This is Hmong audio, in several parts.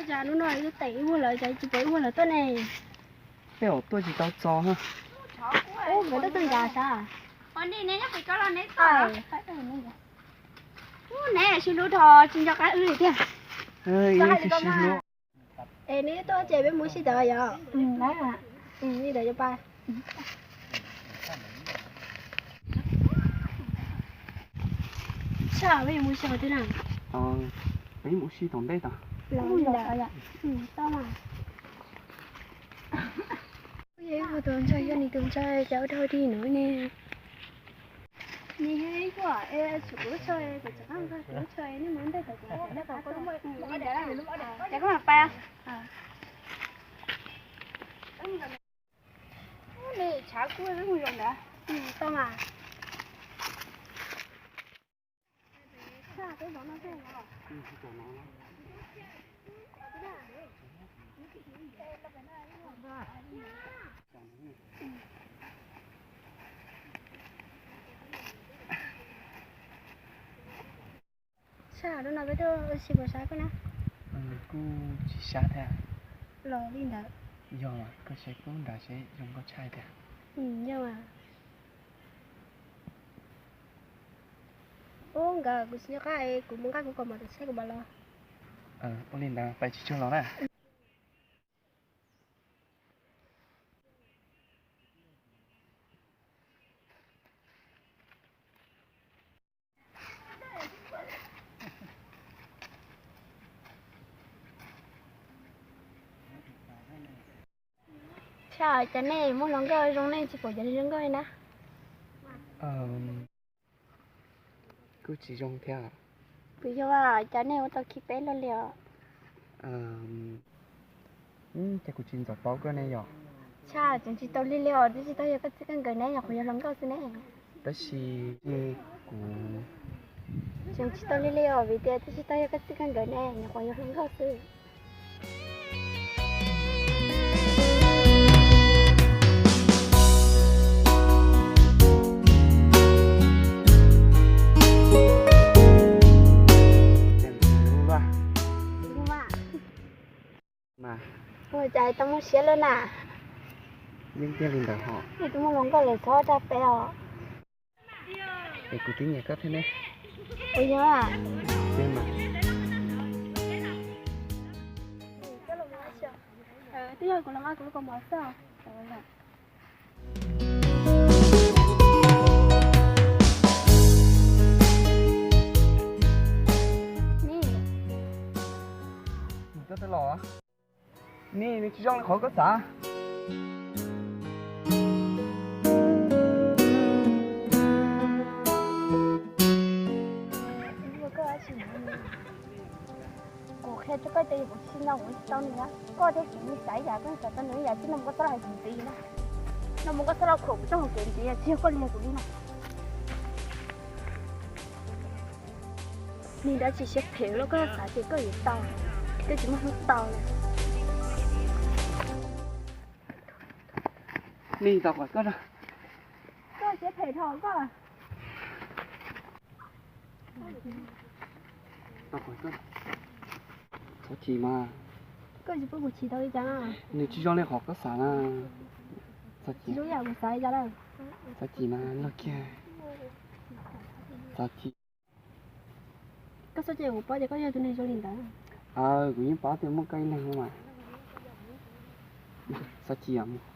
Ua cas hnub no yuav teem ib vuag lawv, cas tsis pom ib vuag lawv tuaj ne? Tej zaum tuaj tsis tau txog. Ub, nkawd tuaj txog nrad sav. Ub, neb sib hlub dhau tsis nco qab wb li tiag. Es neb tuaj ces peb mus ua si tod yom? Li ntawd yuav pa. Sab, peb yuav mus ua si qhov twg na? Peb mus ua si tom ntej tod. Tau mas. Tus ntxhais, yog nws tus ntxhais cas ua dhau dig no ne. Tau mas. Sab, hnub no peb tuaj ua si puas sab koj na? Kuj tsis sab thiab. Los li ntawd. Yog koj saib kub nrad seb zoo nkauj tshaj tiag. Yog mas. Ub, nkawd kuv tsis nco qab, kuv mus nqa kuv kaus mom tom tsheb kuv mam los. Ua li ntawd pais tsis tsuag los na. Cas nej muaj hluas nkauj zoo nej tsis pom cov zoo nkauj li na? Kuj tsis zoo thiab. Kuv yog cas nej ua tau khib peb luaj li os? Ces kuv tsis ntxov paub koj ne yom. Tseem tsis tau lig li os, twb tsis tau yog koj txij koj nkawm ne, nyuam qhuav yog hluas nkauj xwb ne. Tab sis kuv tseem tsis tau lig li os, vim tias twb tsis tau yog koj txij koj nkawm ne, nyuam qhuav yog hluas nkauj xwb. Ua cas tau muaj siab lawm na? Yeej tiag li ntawd hos. Nej twb muaj hluas nkauj lawm txhob raj peb os. Es kuv twb nyiam koj thiab ne. Ua yog. Twb yog kuv los nqa kuv lub kaus mom xwb. Nej, nws tsis zoo li qhov koj xav. Kuv qhia rau koj tias yog kuv tsis nco kuv tsis tau nws, koj thiab kuv xav ib yam, koj xav tau nws ib yam, tsis noj mus koj txhob los hais kuv ntxiv na. Noj mus koj txhob los khuam kuv txoj hau kev ntxiv, tsis yog koj li kuv li na. Nws dab tsis siab phem los koj xav tias koj yuav tau, koj tsis muaj hnub tau li. Nws tau qhov koj, koj siab phem dhau koj. Txhob chim mas. Koj tsis pub kuv chim tau li cas? Nws tsis zoo li qhov koj xav na. Txhob chim. Tsis zoo yam kuv xav li cas lawm. Txhob chim mas luag kiag. Txhob chim. Koj txhob cem kuv paub tias koj yog tus neeg zoo li ntawd. Aw, kuv yeej paub tias muaj koj ib leeg mas. Txhob chim os.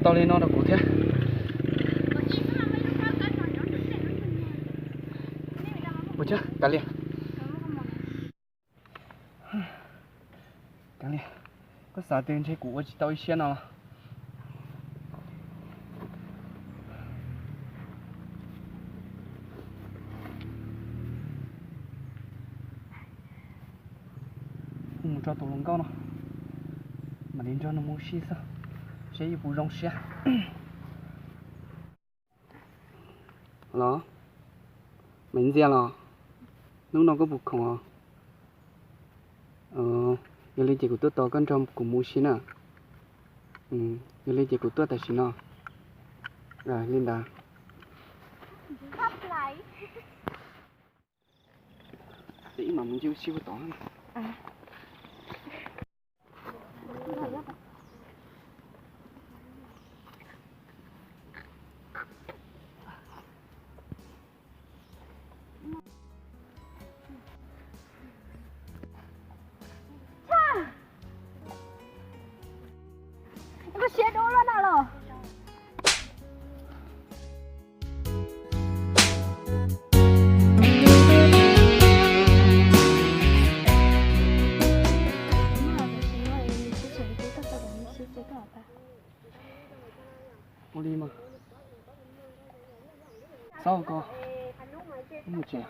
Tau li no rau kuv thiab. Ua cas, kav liam. Kav liam, koj xav tias ntshe kuv ua tsis tau ib siab no los? Mus tso tus hluas nkauj no, mam li nrog nws mus ua si xwb, seb yuav puas zoo siab. Los, Maiv Ntxiag los, hnub no koj puas khoom os? Yog li ces kuv tuaj tos koj nrog kuv mus ua si na. Yog li ces kuv tuaj tam sim no. Li ntawd. Ib mam mus ncig ua si puag tod. Koj siab dub loj na los. Ua li mas. Txhob ua koj, wb mus tsev.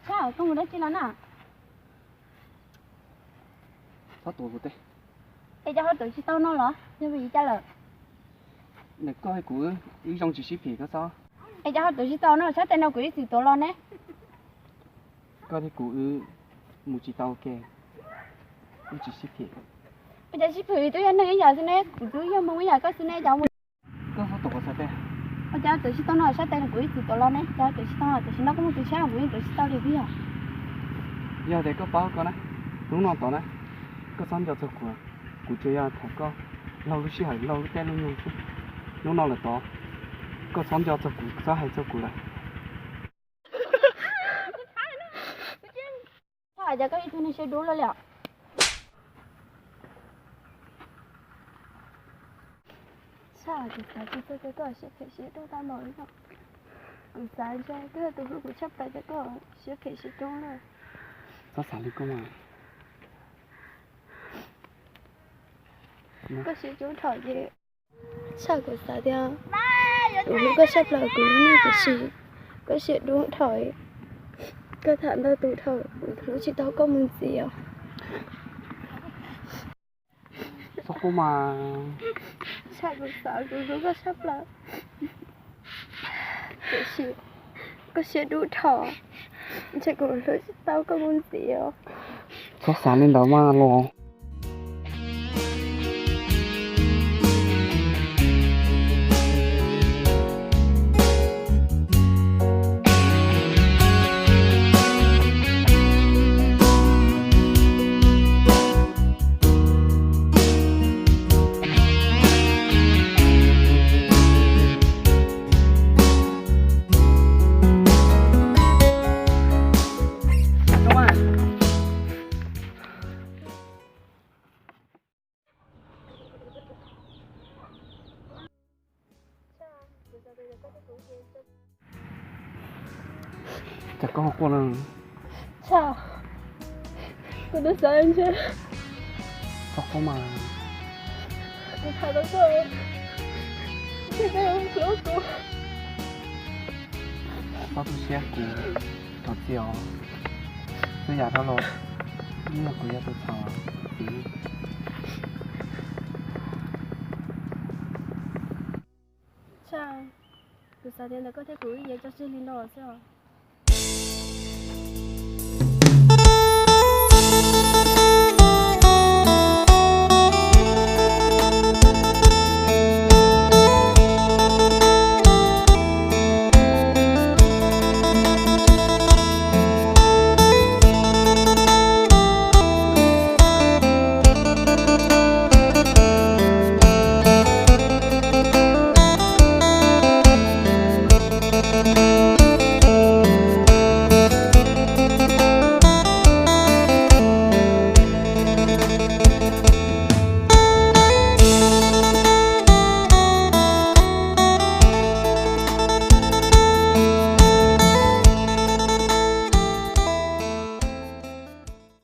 Txhob, koj mus dab tsi los na? Txhob tuav kuv tej. Es cas ho tuav tsis tau no los yog vim li cas lawm? Ntawm koj thiab kuv wb zoo tsis sib phim koj txhob. Es cas ho tuav tsis tau no, sab tes no kuv ib txwm tuav los ne. Koj thiab kuv wb mus tsis tau ua ke, wb tsis sib phim. Ua cas sib phim, twb yog neeg ib yam xwb ne, kuv twb yog Hmoob ib yam koj xwb ne, cas mus. Koj txhob tuav kuv txhais tes. Ua cas tuav tsis tau no, sab tes no kuv ib txwm tuav los ne, cas tuav tsis tau, tam sim no koj muaj tus tshiab kuv yeej tuav tsis tau li twb yog. Yog tias koj paub koj na, hnub no tod na, koj txhob nco txog kuv, kuv tsuas yog tham koj laug lub sij hawm laug lub caij lub nyoog xwb. Hnub no lawm tod, koj txhob nco txog kuv, txhob hais txog kuv lawm. Txhob hais tias koj ib tug neeg siab dub loj li os. Txhob, kuv xav tias koj siab phem siab dub tag npaum li no. Kuv xav ntshe koj yog tus hlub kuv tshaj plaws ces koj siab phem siab dub lawm. Txhob xav li koj mas. Koj siab dub dhau ces. Txhob, kuv xav tias kuv hlub koj tshaj plaws, kuv hlub nej tiam sis koj siab dub dhau. Koj tham ntau tus dhau, kuv hlub tsis tau koj mus ntxiv os. Txhob qub mas. Txhob, kuv xav, kuv hlub koj tshaj plaws tiam sis koj siab dub dhau, ntshe kuv hlub tsis tau koj mus ntxiv os. Txhob xav li ntawd mas los. Cas koj ho quaj na? Txhob, kuv twb xav ntshe. Txhob quaj mas. Kuv tham tau koj, ntshe koj yuav hlub kuv. Txhob tu siab, kuv thov txim os. Txhua yam dhau los, yeej yog kuv yog tus txhaum. Txhob, kuv xav tias ntawm koj thiab kuv wb yuav tso tseg li no xwb os.